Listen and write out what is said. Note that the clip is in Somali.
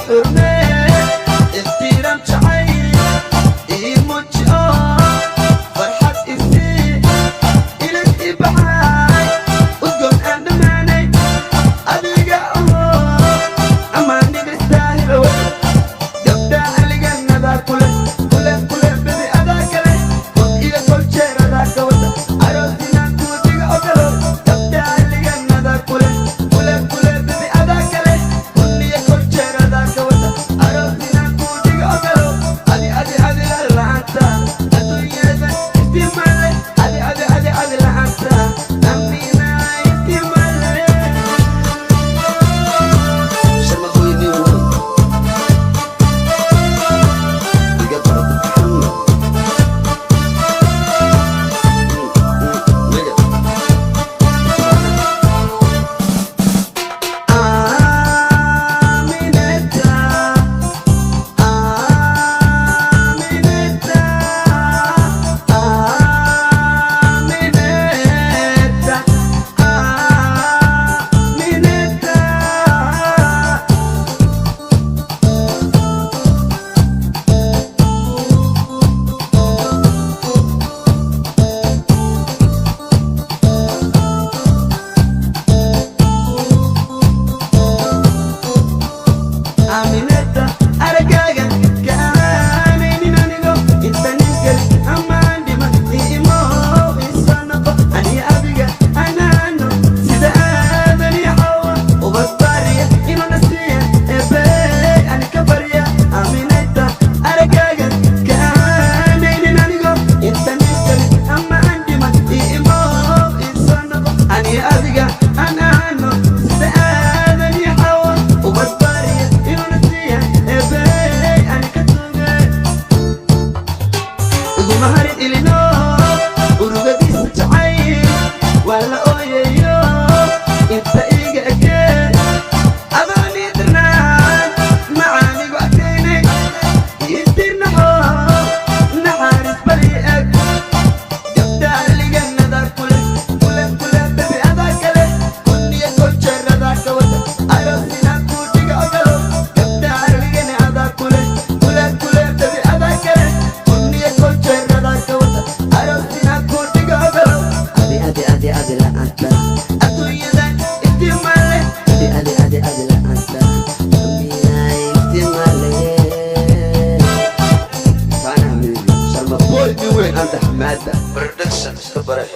Xurmee, ixtiraam, jacayl ii muuji oo farxad isii, ilig i baxaay, udgoon aan dhammaanay adiga aho, ammaaniga istaahilo. Gabdha aliganada kule kule kule, baby, adaa kale, kun iyo kol jeer adaa ka wata, aroosinaan kuudiga ogolo. Gabdha aliganada kule kule kule, baby, adaa kale, kun iyo kol jeer adaa ka wata, aroosinaan kuudiga ogolo. Adi adi adi la'aanta adduunyada iftiimale, adi adi adi adi la'aanta amina iftiimale. Sharma Boy nin weyn iga baro Maxamed. Nigga. Amineta, Amineta, Amineta, Amineta. Amineta, aragaaga kaamaynin anigo intanin keli amaan dhima imo isoo noqo, ani adiga anaano sida Aadan iyo Xawa, ubad baariya inuu nasiiya ebe ani ka barya. Amineta, aragaaga kaamaynin anigo intanin keli amaan dhima imo isoo noqo, ani adiga anaano sida Aadan iyo Xawa, ubad baariya inuu nasiiya ebe ani ka tuge. Iguma harin ilino urugadiisa jacayl waa la ooyayo inta iiga ekee, adoon ii dirnaan macaanigu adkaynay iistirnaxo, naxariis bali eg. Gabdha liganada kule kule kule, baby, adaa kale, kun iyo kol jeer adaa ka wata, aroosinaan kuu dhiga ogolo. Gabdha ligana adaa kule kule kule, baby, adaa kale, kun iyo kol jeer adaa ka wata, aroosinaan kuu dhiga ogolo. Adi adi adi adi la'aanta Adduunyada iftiimale. Adi adi adi adi la'aanta amina iftiimale. Faanaha Midig, Sharma Boy nin weyn, anta Xamaada Production iska bare.